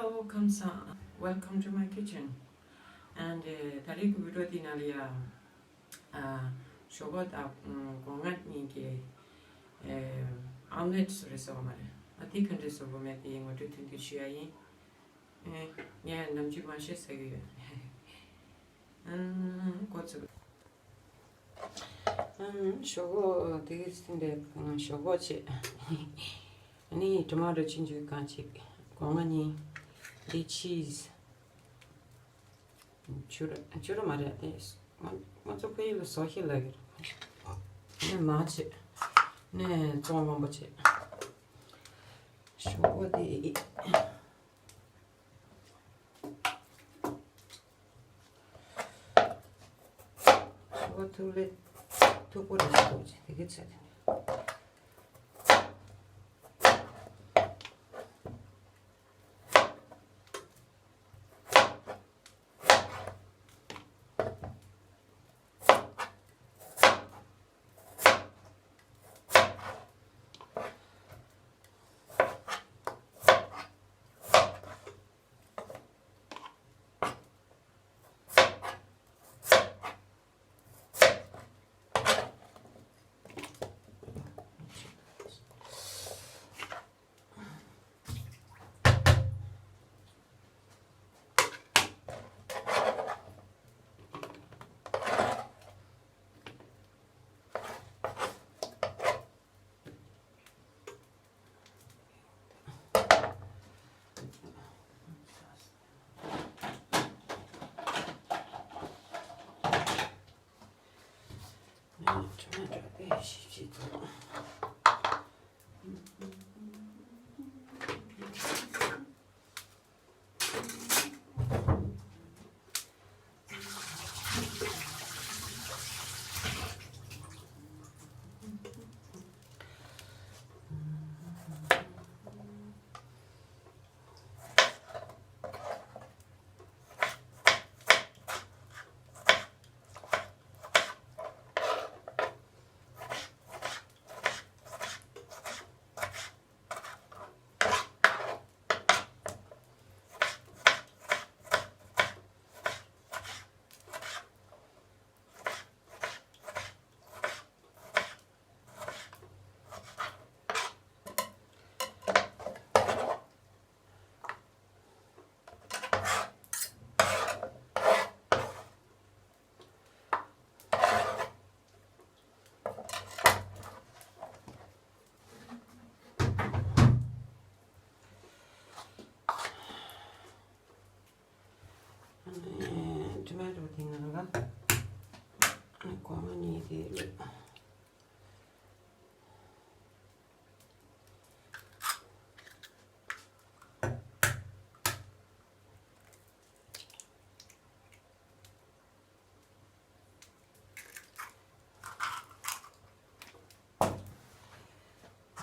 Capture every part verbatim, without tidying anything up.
Hello, ཁམས་བཟང་། Welcome to my kitchen. And ད་རེས་ཀྱི་བི་ཌི་ཡོ་འདི་ནང་ལ་ཡ། ཞོག་ཁོག་དང་སྒོ་ང་གཉིས་ཀྱི་ཨོམ་ལེཊ་བཟོ་རེས་བཟོ་བ་མ་རེད། ཨ་དེ་ག་འདྲས་བཟོ་དགོས་མེད་དེ་ངོ་སྤྲོད་ཐུང་ཐུང་ཞུ་ཡ་ཡིན། ངས་ནམ་རྒྱུན་མ་བཤད་ཟ་གི་ཡོད། ཨང་། འགོ་ཚུགས། ཨང་། ཞོག་ཁོག་དེ་གི་སྟེང་དེ་ཞོག་ཁོག་བྱས། ཨ་ནི་ཊོ་མ་ཊོ་ཆུང་ཆུང་གང་ཅིག་སྒོ་ང་གཉིས། འདི་ཆིས། བྱུ་རུ་བྱུ་རུ་མ་རེད་དེ། ང་ང་ཚོ་ཕ་ཡུལ་ལ་ཟོ་ཤེས་ལ་གི་རེད། ནས་མ་བྱས། ནས་བཙོང་མང་པོ་བྱས། ཞོག་ཁོག་དེ། ཞོག་ཁོག་ཐུག་ལེ་མཐུག་པོ་རེད་ཞོག་ཁོག་ཅིག་དེ་གི་ཚད། ཊོ་མ་ཊོ་དེ་ནང་ལ་སྒོ་ང་གཉིས་དེ་བླུགས།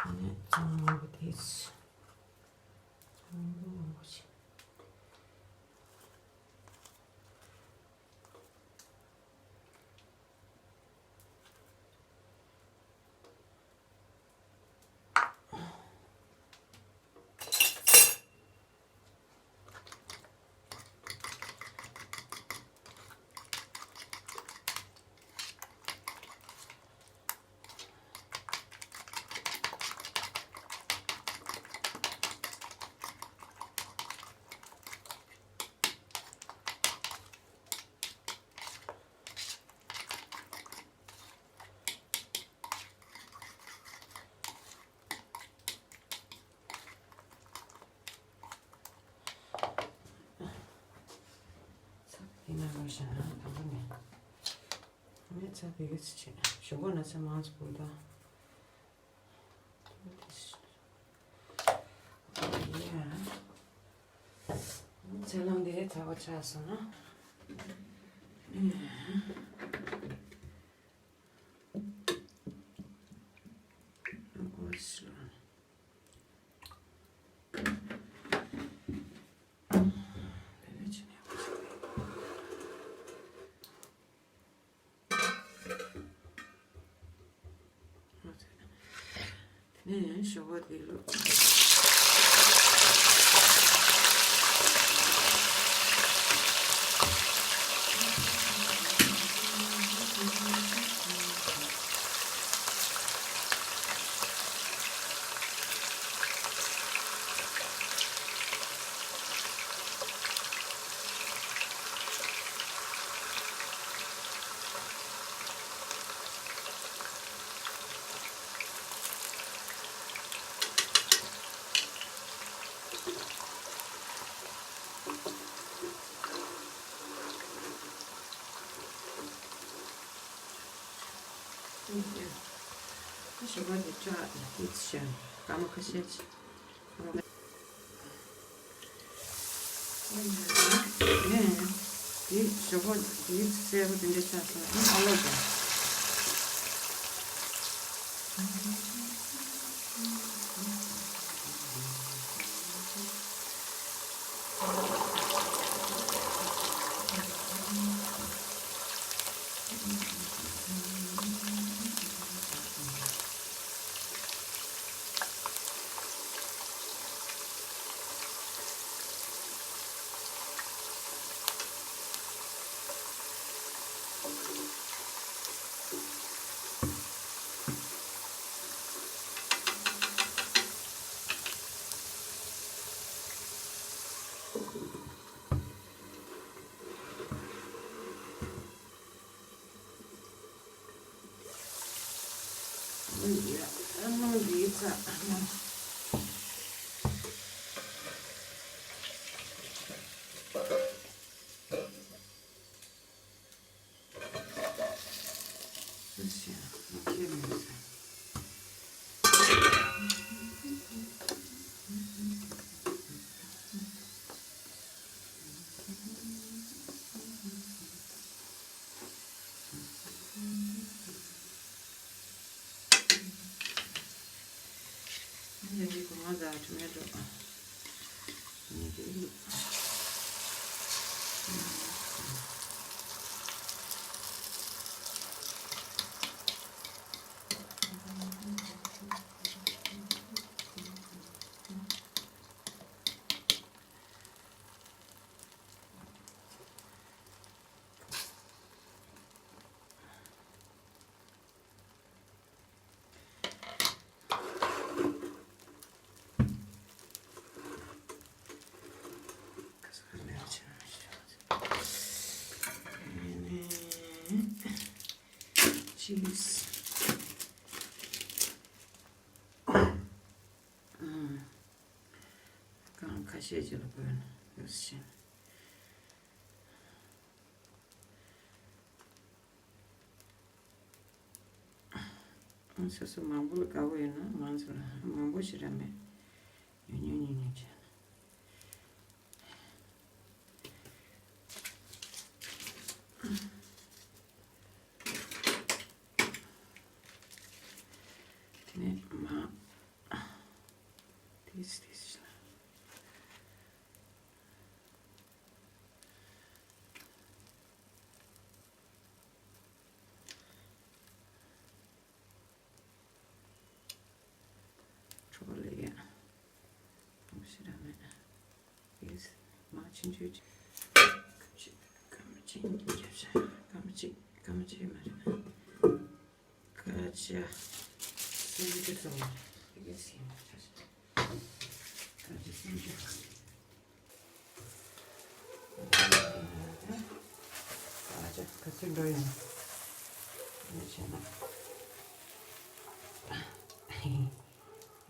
ཨ་ནི་གཙང་མ་བོ་དེ་ཚོ་མང་པོ་མང་པོ་ཞིག་ཚྭ་དེ་ནང་ལོགས་བཞག་ན་དང་པོ་ནས། ངས་ཚྭ་དེ་ག་ཚོད་བྱས། ཞོག་ཁོག་ན་ཚྭ་མང་ཙམ་དགོས་ད། ཡ། ཚ་ལམ་དེ་ཚ་བ་ཆགས་སོང་ན། དེ་ནས་ཞོག་ཁོག་དེ་བླུགས། ཞོགས་པ་དེ་ཅག་དེ་ཚོ་བྱས་སྐར་མ་ཁ་ཤས་ཅིག་ནས་དེ་ཞོགས་པ་དེ་གསལ་པོ་དེ་འདྲ་ཆགས་སོང་། ཨ་ཨ་ལོ་དང་། cheese. རྐང་ཁ་ཤས་ཅིག་ལ་བོས་ན་ཡོད་ཤིང་། སོ་སོ་མང་པོ་ལ་དགའ་བོ་ཡོད་ན་ང་ཚོ་ལ་མང་པོ་ཞིག་རག་མེད། ཉུང་ཉུང་ཉུང་ཉུང་བྱས་ན། དེ་ནས་མ། དེས་དེས་ལ། ཁྲོ་བོ་ལས་ཡ། ཞེ་དྲག་མེད། ཡིས་མ་ཆུང་ཆུང་ཅིག་སྐམ་ཅིག་སྐམ་ཅིག་རྒྱབ་ཤ་སྐམ་ཅིག་སྐམ་ཅིག་མ་རེད། ཁ་ཆ་སུམ་ཅུ་ཙམ་རེད། ཡིས་ཡིན་པ་ཆ་ཤ་ཁ་ཆ་སུམ་ཅུ། ཁ་ཆ་ག་ཚོད་འགྲོ་ཡོང་། མི་བྱེད་ན།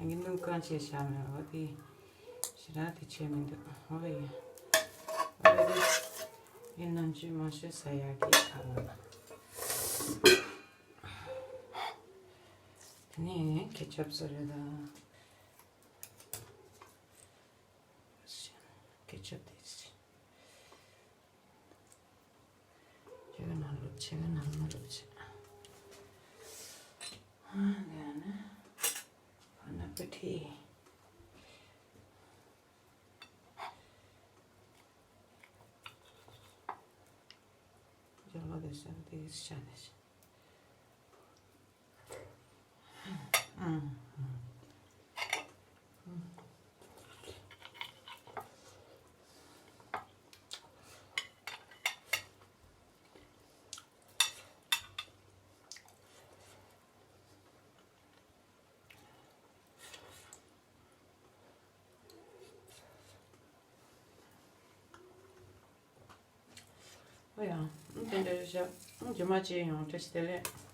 ངས་སྣུམ་གང་བྱས་བཞག་མེད། འོ་དེ་ཞེ་དྲག་དེ་བྱས་མི་འདུག་འོ་ཡ། འོ་དེ་ངས་ནམ་རྒྱུན་མང་ཤོས་ཟ་ཡག་གི་ཁ་ལག་དེ་ནས་ཁེ་ཆབ་བཟོ་རེད་ད། ཁེ་ཆབ་དེ། ཆེ་ག་ནང་ལོབ་ཆེ་ག་ནང་མ་ལོབ་ཆེ། ཨ་ནི་ཕ་ན་པ་ཏི། ཇོ་ལོ་དེ་སང་དེ་ཤ་ནི་ཤ། ཨོ་ཡ། ཨང་། དེ་འདྲ་རེད་ཤག་ཨང་། རྗེས་མ་བྱས་ཡོང་། བཀྲ་ཤིས་བདེ་ལེགས།